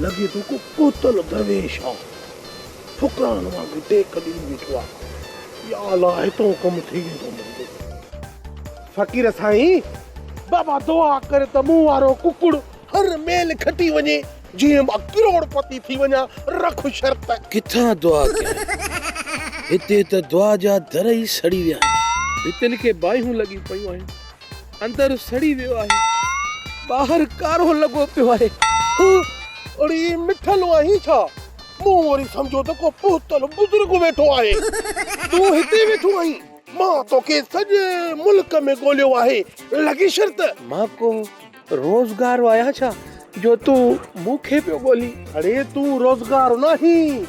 لڳي ٿو ڪو پهتل درويش آ. ڦڪران وانگي ٽيڪ ڏيئي ويٺو آ. يا الله هتون ڪم ٿي ويندو منهنجو. فقير سائين، بابا دعا ڪر ته مون وارو ڪڪڙ هر ميل کٽي وڃي، جيئن مان ڪروڙ پتي ٿي وڃان، رک شرط. ڪٿان دعا ڪيان، هتي ته دعا جا در ئي سڙي ويا آهن. ڀتين کي باهيون لڳيون پيون آهن. اندر سڙي ويو آهي، ٻاهر ڪارو لڳو پيو آهي. هه، اڙي مٺل آهين ڇا؟ مون وري سمجهيو ته ڪو پهتل بزرگ ويٺو آهي. تون هتي ويٺو آهين؟ مان توکي سڄي ملڪ ۾ ڳوليو آهي. لڳي شرط. مان ڪو روزگارو آهيان ڇا جو تون مون کي پيو ڳولين؟ اڙي تون روزگارو ناهين،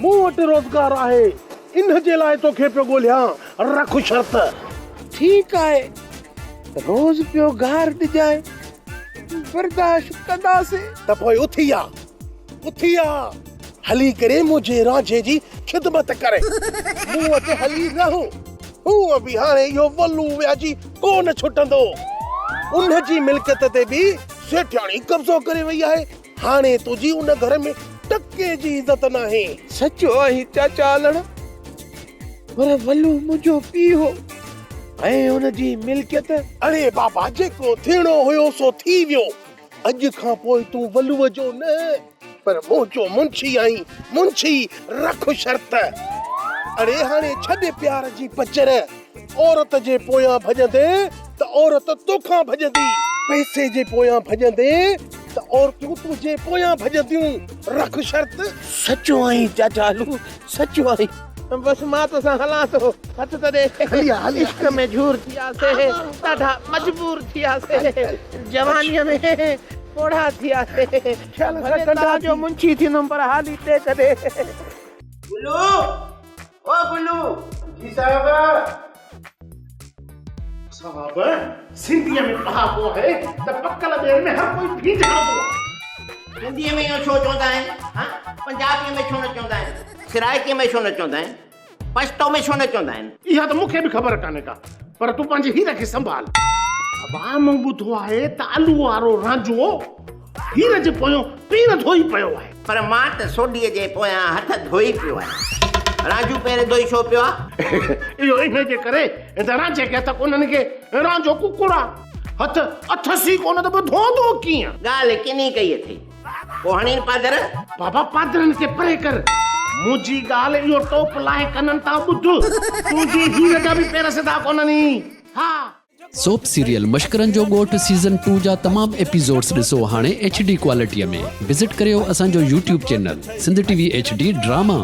مون وٽ روزگار آهي، ان جي لاء توکي پيو ڳوليان، رک شرط. ٺيڪ آهي، روز پيو گار ڏجانء، برداشت ڪنداسين. ته پوء اٿي آ، اٿي آ، هلي ڪري منهنجي رانجهي جي خدمت ڪر، مون وٽ هلي رهه. هونء به هاڻي اهو ولو وياجي ڪو نه ڇٽندو. ان جي ملڪيت تي به سيٺياڻي قبضو ڪري وئي آهي. هاڻي تنهنجي ان گهر ۾ ٽڪي جي عزت ناهي. سچو آهين چاچا علڻ، پر ولو منهنجو پيء هو ۽ ان جي ملڪيت. اڙي بابا جيڪو ٿيڻو هيو سو ٿي ويو. اڄ کان پوء تون ولوء جو نه پر منهنجو منشي آهين، منشي، رک شرط. اڙي هاڻي ڇڏ پيار جي پچر، عورت جي پويان ڀڄندين ته عورت توکان ڀڄندي، پئسي جي پويان ڀڄندين ته عورتون تنهنجي پويان ڀڄنديون، رک شرط. سچو آهين چاچا علو، سچو آهين. بس مان توسان هلان ٿو، هٿ ته ڏي. عشق ۾ جھور ٿياسي، ڏاڍا مجبور ٿياسي، جوانيء ۾ پوڙها ٿياسي. ڀلي توهان جو منشي ٿيندم پر حالي ٽيڪ ڏي. گلو! او گلو! جي صاحب! صاحب، سنڌيء ۾ پهاڪو آهي ته پڪل ٻير ۾ هر ڪوئي ڀينگ هڻندو آهي. سنڌيء ۾ اهو ڇو چوندا آهن؟ ها؟ پنجابيء ۾ ڇو نه چوندا آهن؟ سرائيڪيء ۾ ڇو نه چوندا آهن؟ پشتو ۾ ڇو نه چوندا آهن؟ اها ته مون کي به خبر ڪانهي ڪا، پر تون پنهنجي هير کي سنڀال. ابا مون ٻڌو آهي ته الو وارو رانجهو هير جي پويان پير ڌوئي پيو آهي. پر مان ته سوڍيء جي پويان هٿ ڌوئي پيو آهيان. رانجهو پير ڌوئي ڇو پيو آهي؟ اهو انهيء جي ڪري ته رانجهي کي هٿ ڪونهن ڪي، رانجهو ڪڪڙ آ. هٿ اٿس ئي ڪونه ته پوء ڌوئندو ڪيئن؟ ڳالهه ڪني ڪئي اٿئي. پوء هڻين پادر؟ بابا پادرن کي پري ڪر. منهنجي ڳالهه اهو ٽوپ لاهي ڪنن تان ٻڌ. تنهنجي هير جا به پير سڌا ڪونهن ئي. ها. سوپ سيريل مشڪرن جو ڳوٺ سيزن ٽو جا تمام ايپيسوڊس ڏسو هاڻي ايڇ ڊي ڪوالٽي ۾ وزٽ ڪريو اسان جو YouTube channel Sindh T V H D drama.